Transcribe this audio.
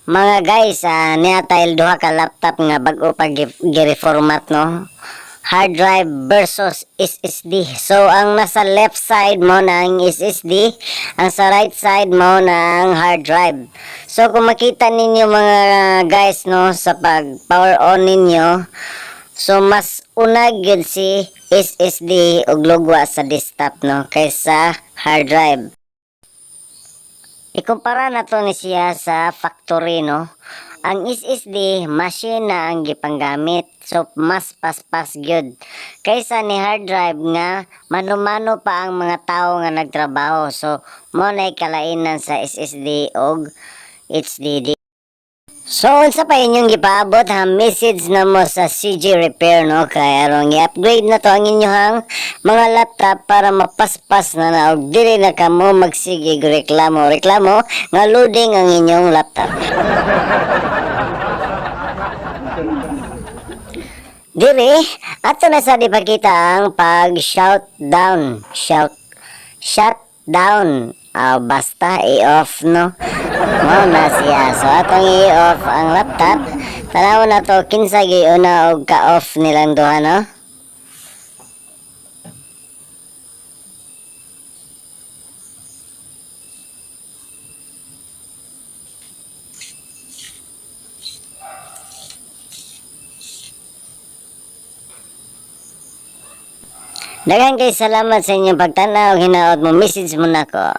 Mga guys, niya tayo duha ka laptop nga bag-o pa gi-reformat, no? Hard drive versus SSD. So ang nasa left side mo na ang SSD, ang sa right side mo na ang hard drive. So kung makita ninyo, mga guys, no, sa pag power on ninyo, so mas una gyud si SSD og lugwa sa desktop, no, kaysa hard drive. Ikumpara na to ni siya sa factory, no. Ang SSD, machine na ang gipanggamit. So mas paspas gyud kaysa ni hard drive nga mano-mano pa ang mga tao nga nagtrabaho. So mo na kalainan sa SSD og HDD. So unsa pa inyong gipaabot, ha? Message na mo sa CJ Repair, no, kay aron i-upgrade na to ang inyong mga laptop para mapaspas na na og dili na kamo magsige reklamo reklamo nga loading ang inyong laptop. Diri ato na sa ipakita ang pag shout down, shout shut down. Ah, basta i-off, no, mao na siya. So atong i-off ang laptop, tanaw na to kinsa giuna og ka-off nilang duha, no. Daghan kay salamat sa inyong pagtanaw. Hinaot mo message mo nako.